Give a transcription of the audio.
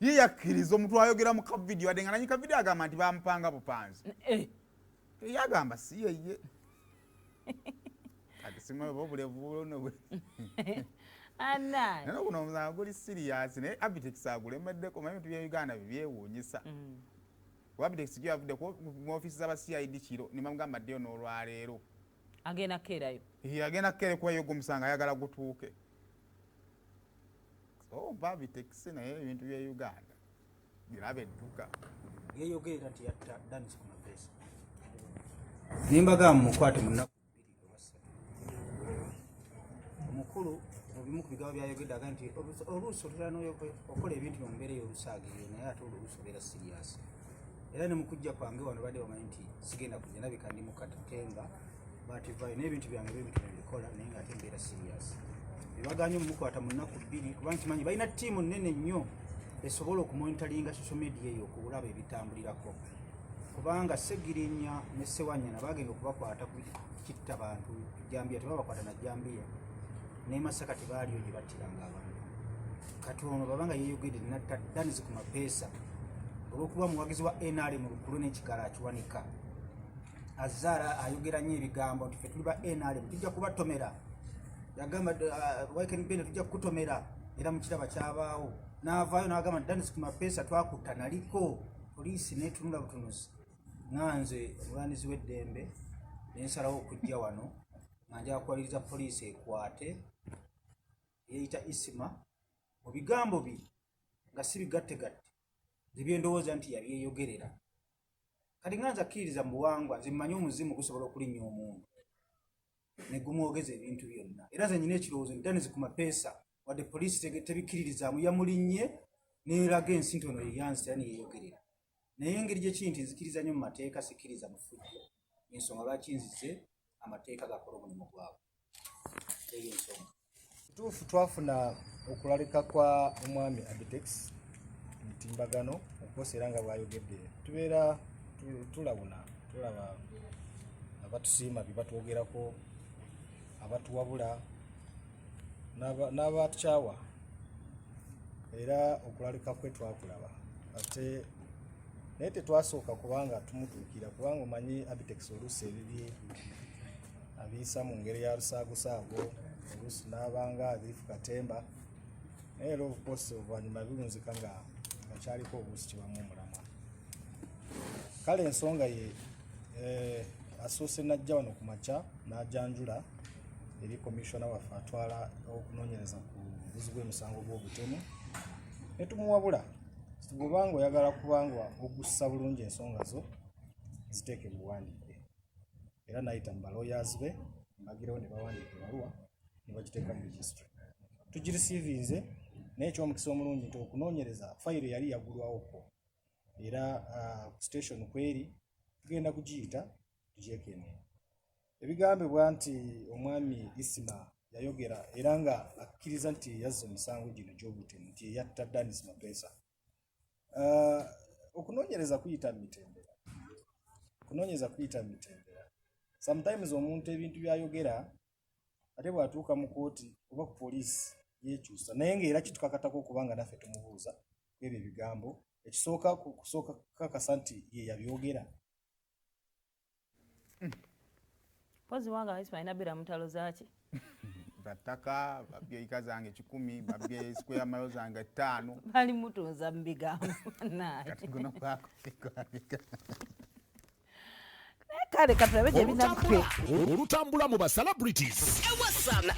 Ye yakkiriza omuntu ayogera mu kavidiyo, wadde nga nanyi kavidiyo agamba nti bamupanga bupanzi. Yagamba si yeye. Kati simanyi oba obulevu buno. Anaye. Naye guno omusango guli serious, naye Abitex agulemeddeko. Manyi ebintu bya Uganda bibyewuunyisa. Kuba Abitex gyo yavudde mu ofiisi z'aba CID kiro ne bamugamba ddeyo n'olwaleero. Agenda kukeerayo. Ye agenda kukeera kuba ye omusango ayagala gutuuke. So oba Abitex, naye ebintu bya Uganda biraba edduka. Yeyogerera nti yatta Danis ku mapeesa, nimbagamba mukwate mu nnaku 2 oba 3. Omukulu mu bimu ku bigambo byayogedde aga nti oluusi otera okola ebintu mu mbeera ey'olusaagiriro, naye ate oluusi obeera serious. Era ne mukujja kwange wano badde bamanyi nti sigenda kujja, ndabika ndi mu katemba bativaayo n'ebintu byange bebintu nebikola, naye nga ate mbeera serious. Ebaganye omumukwata mu nnaku 2 kuba nkimanyi balina ttiimu nnene nnyo esobola okumonitoringa social media eyo okulaba ebitambulirako, kubanga Segirinya ne Sewanyana bagenda okubakwata ku kitta bantu Jambiya, tebabakwata na Jambiya ne Masaka, tebaaliyo gye battiranga abantu. Kati ono babanga yeeyogedde natta Danis ku mapeesa olw'okuba muwagizi wa NRM lukulu n'ekigala akiwanika azaala ayogera nnyo ebigambo nti ffe tuli ba NRM, tujja kubatomera. Yagamba Wyken Bene tujja kukutomera, era mukiraba kyabaawo n'avaayo n'agamba nti Danis ku mapeesa twakutta naliko poliisi netunula butunuzi. Nga nze omulwanirizi w'eddembe nensalawo okujja wano nga njala kuwaliriza poliisi ekwate eyeyita Isima mu bigambo bye nga si bigattegatte, nze byendowooza nti yabyeyogerera. Kati nga nze akkiririza mu buwangwa, nze mmanyi omuzimu gusobola okulinnya omuntu ne gumwogeza ebintu byonna. Era nze nyina ekirowoozo nti Danis ku mapeesa, wadde poliisi tebikkiririzaamu, yamulinnye neeraga ensi nti ono yeyanzita era neyeyogerera. Naye engeri gyekiri nti nzikiriza nnyo mu mateeka, sikkiriza mu ffujjo, ensonga lwaki nzize amateeka gakola omulimu gwabwe, eyo ensonga. Kituufu twafuna okulalika kwa omwami Abitex mutimbagano okukosa, era nga bwayogedde tubeera tulawuna, tulaba abatusiima bye batwogerako, abatuwabula n'abatukyawa. Era okulalika kwe twakulaba, ate naye tetwasooka kubanga tumutuukira, kubanga omanyi Abitex oluusi ebibye abiyisa mu ngeri ya lusaagosaago, oluusi n'abanga abiifu katemba, naye era of course oluvannyuma biwunzika nga nga kyaliko obuusi kibamu omulamwa. Kale ensonga ye asoose najja wano ku makya n'ajanjula eri komishona waffe atwala okunoonyereza ku buzi bw'emisango gw'obutemu, ne tumuwabula bw'obanga oyagala kubanga ogussa bulungi ensonga zo ziteeke mu buwandiike. Era nayita mu balawyers be mbagirawo ne bawandiika ebaluwa ne bagiteeka mu registry, tugireceivinze. Naye ekyomukisa omulungi nti okunoonyereza fayiro yali yagulwawoko era ku station kweri, tugenda kugiyita tugyekenneenya. Ebigambibwa nti omwami Isima yayogera era nga akkiriza nti yazza emisango gino gy'obutemu, nti yeyatta Danis Mapesa, okunoonyereza kuyita mu mitendera, okunoonyereza kuyita mu mitendera. Sometimes omuntu ebintu byayogera ate bw'atuuka mu kooti oba ku poliisi yeekyusa, naye ng'era kitukakatako okubanga naffe tumubuuza ku ebyo ebigambo. Ekisooka kusooka kukakasa nti ye yabyogera. Mpozi wanga Isma alina beera mu ntalo zaaki? Battaka babbye eka zange 100, babbye square mile zange 5. Bali mutunza mu bigambo naye. Kati guno gwakufikwanika. Kale katulabe gye binaggwe. Olutambula mu ba celebrities. Ewasa.